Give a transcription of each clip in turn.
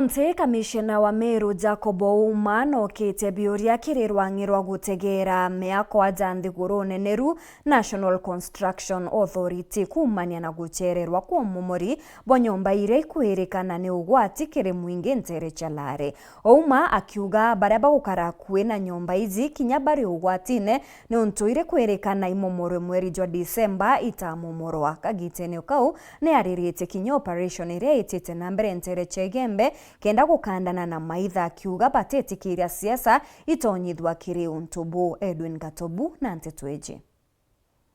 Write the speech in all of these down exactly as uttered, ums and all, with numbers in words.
County Commissioner wa Meru Jacob Ouma nookite biuria kiri rwang'i rwa gutegeera miako aja nthigurune neru National Construction Authority kuumania na guchererwa kwa umomori bwa nyomba iria ikwirikana ni ugwati kiri mwingi nteere cia Lare. Ouma akiuga baria bagukara akui na nyomba iji kinya bari ugwatine niuntu iri kwirikana imomorwe mweri jwa Disemba itamomorwa. Kagitene o kau, ni ariritie kinya operation iria itite na mbere nteere cia Igembe kenda gukandana na maitha, akiuga batitikiria siasa itonyithua kiri untu buu. Edwin Gatobu na nteto iji.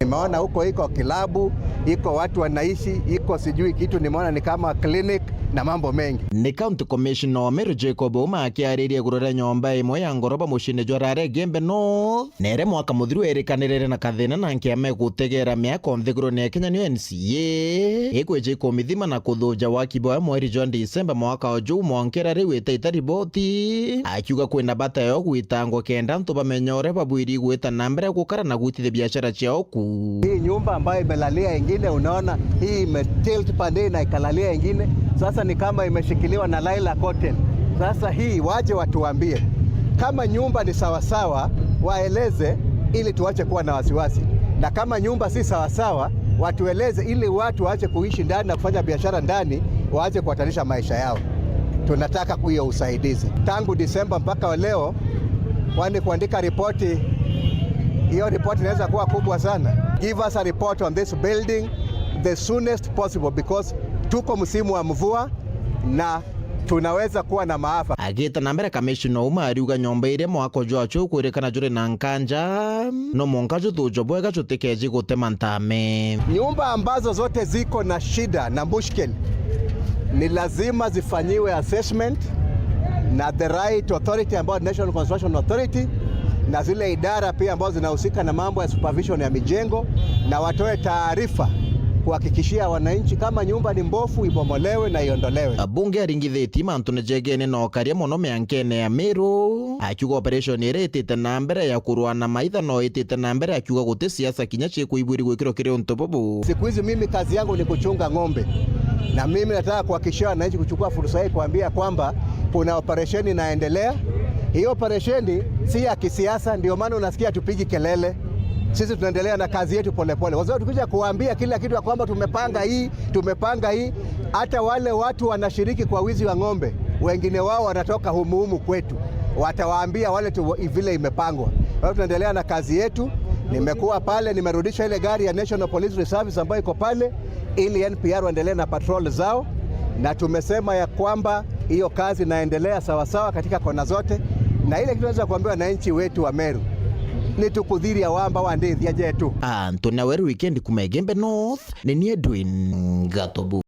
Nimeona huko iko kilabu, iko watu wanaishi, iko sijui kitu, nimeona ni kama clinic na mambo mengi. Ni County Commissioner wa Meru Jacob Ouma akiariria iguru ria nyomba imwe ya ngoroba muciine jwa Rare Igembe North, na iria mwaka muthiru erikanirire na kathina na nkiama igutegeera miako nthigurune ya Kenya niyo N C A ikwija ikumithima na kuthuja waki bwayo mweri jwa Disemba mwaka o juu mwankira riu itaita riboti, akiuga kwina bata yo gwitangwa kenda antu bamenya uria babwiri gwita na mbere gukara na gwitithia biashara ciao ku. Hii nyumba ambayo imelalia ingine, unaona hii imetilt pande na ikalalia ingine, sasa ni kama imeshikiliwa na Laila Cotten. Sasa hii waje watuambie kama nyumba ni sawasawa, waeleze ili tuache kuwa na wasiwasi, na kama nyumba si sawasawa, watueleze ili watu waache kuishi ndani na kufanya biashara ndani, waache kuhatarisha maisha yao. Tunataka hiyo usaidizi tangu Disemba mpaka wa leo, kwani kuandika ripoti, hiyo ripoti inaweza kuwa kubwa sana. Give us a report on this building the soonest possible, because tuko msimu wa mvua na tunaweza kuwa na maafa. Agita na mbere, Kamishina Ouma ariuga nyomba iria mwako jwacio ukwirikana juri na nkanja, no mwanka juthujo bwega jutikeji gutema ntame. Nyumba ambazo zote ziko na shida na mushkil, ni lazima zifanyiwe assessment na the right authority, ambayo ni National Construction Authority, na zile idara pia ambazo zinahusika na mambo ya supervision ya mijengo, na watoe taarifa kuhakikishia wananchi kama nyumba ni mbofu ibomolewe na iondolewe. Bunge aringithitie mantu ni jegene na ukaria mono miankene ya Meru, akiuga operation iria itite na mbere ya kurua na maitha no itite na mbere, akiuga guti siasa kinya ciikuibwiri gwikirwa kiri untu bubu. Siku hizi mimi kazi yangu ni kuchunga ng'ombe, na mimi nataka kuhakikishia wananchi, kuchukua fursa hii kuambia kwamba kuna operesheni inaendelea. Hiyo operesheni si ya kisiasa, ndio maana unasikia tupigi kelele. Sisi tunaendelea na kazi yetu polepole. Wazee tukija kuambia kila kitu ya kwamba tumepanga hii, tumepanga hii, hata wale watu wanashiriki kwa wizi wa ng'ombe, wengine wao wanatoka humu humu kwetu, watawaambia wale tu vile imepangwa. Kwa hiyo tunaendelea na kazi yetu. Nimekuwa pale, nimerudisha ile gari ya National Police Reserves ambayo iko pale ili N P R waendelee na patrol zao, na tumesema ya kwamba hiyo kazi inaendelea sawasawa katika kona zote, na ile kitu naweza kuambia wananchi wetu wa Meru ni tukuthiria wamba wa ndithia jetu. Antu na weru weekend kuma Igembe North, ni ni Edwin Gatobu.